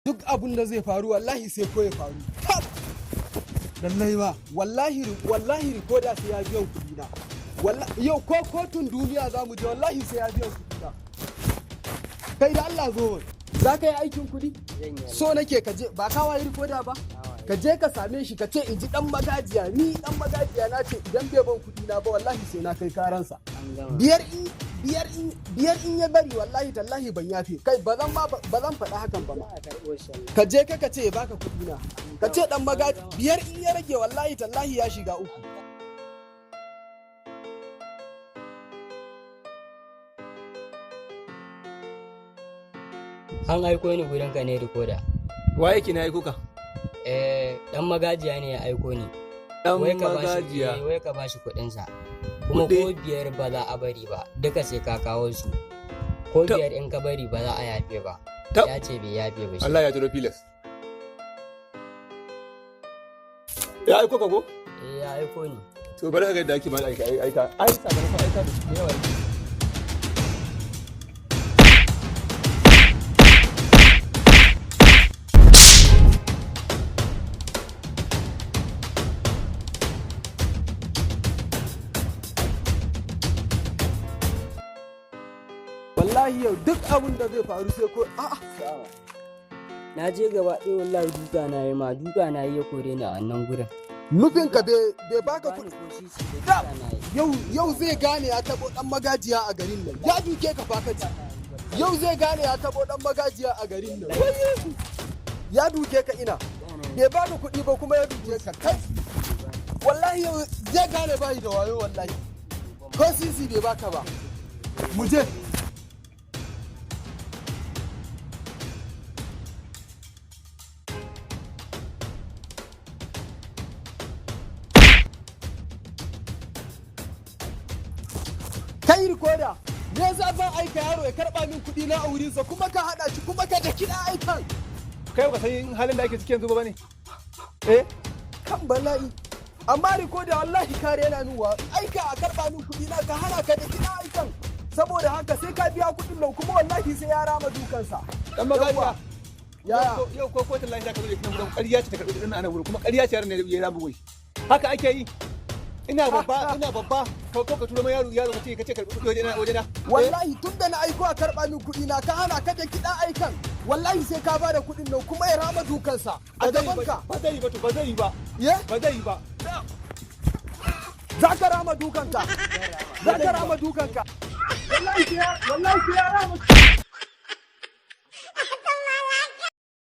Duk abun da zai faru, wallahi sai ko ya faru. Tab! Lallai ba, wallahi, wallahi rikoda sai ya biyan kuɗi na. Yau ko kotun duniya za mu je, wallahi sai ya biyan kuɗi na. Kai, da Allah zo mun. Za ka yi aikin kuɗi? So nake ka je, ba ka wayi rikoda ba? Ka je ka same shi, ka ce in ji dan Magajiya, ni dan Magajiya na ce idan bai ban kuɗi na ba, wallahi sai na kai karansa. Biyar in biyar in biyar in ya bari, wallahi tallahi ban yafe. Kai, ba zan ma, ba zan faɗa hakan ba ma. Ka je ka ce ya baka kuɗi na. Ka ce dan Magaji biyar in ya rage, wallahi tallahi ya shiga uku. An aiko ni gurin ka ne, rikoda. Wa yake na aiko ka? Eh, dan Magajiya ne ya aiko ni. Dan Wai ka bashi Magajiya. Eh, wai ka bashi kuɗin sa. Kuma Kuɗi? ko biyar ba za a bari ba, duka sai ka kawo su. Ko biyar in ka bari, ba za a yafe ba. Tab. Ya ce bai yafe ba shi. Allah ya turo filas. Ya aiko ka ko? Eh, ya aiko ni. To, bari ka ga yadda ake ba aika aika. Ai sakamakon aika da yawa. Wallahi yau duk abun da zai faru sai ko a'a. Na je gaba ɗaya, wallahi duka na yi ma, duka na yi, ya kore ni a wannan gurin. Nufin ka bai baka Bani kuɗi. ko sisi da Da! duka na yi. Yau zai gane ya tabo dan Magajiya a garin nan. Ya duke ka fa kaci. Yau zai gane ya tabo dan Magajiya a garin nan. Wai! Ya duke ka ina. Bai baka kuɗi ba kuma ya duke ka kai. Wallahi yau zai gane bayi da wayo wallahi. Ko sisi bai baka ba. Mu je. Kai rikoda, me yasa ban aika yaro ya karba min kuɗi na a wurinsa, kuma ka haɗa shi kuma ka da kiɗa aikan? Kai ba san halin da ake ciki yanzu ba bane? Eh? Kan bala'i. Amma rikoda, wallahi ka rena min wa aika a karba min kuɗi na, ka hana, ka da kiɗa aikan. Saboda haka sai ka biya kuɗin nan, kuma wallahi sai ya rama dukansa. Dan Magajiya. Yaya? Yau ko kotun lafiya ka zo da kinan gurin, ƙarya ce ta karɓi kuɗin nan wurin, kuma ƙarya ce yaron ne ya ramu goyi. Haka ake yi. Ina babba, ina babba, ka turo mai yaro, yaro ka ce karɓi kuɗi wajena wajena. Wallahi tun da na aiko a karba min kuɗi na, ka hana, ka da kiɗa aikan. Wallahi sai ka bada kuɗin nan kuma ya rama dukansa a Ba zai yi gaban ba, ka. ba zai yi ba to, ba zai yi ba. Ye? Ba zai yi ba. Za ka rama dukanka. Za ka rama dukanka. Wallahi sai ya rama.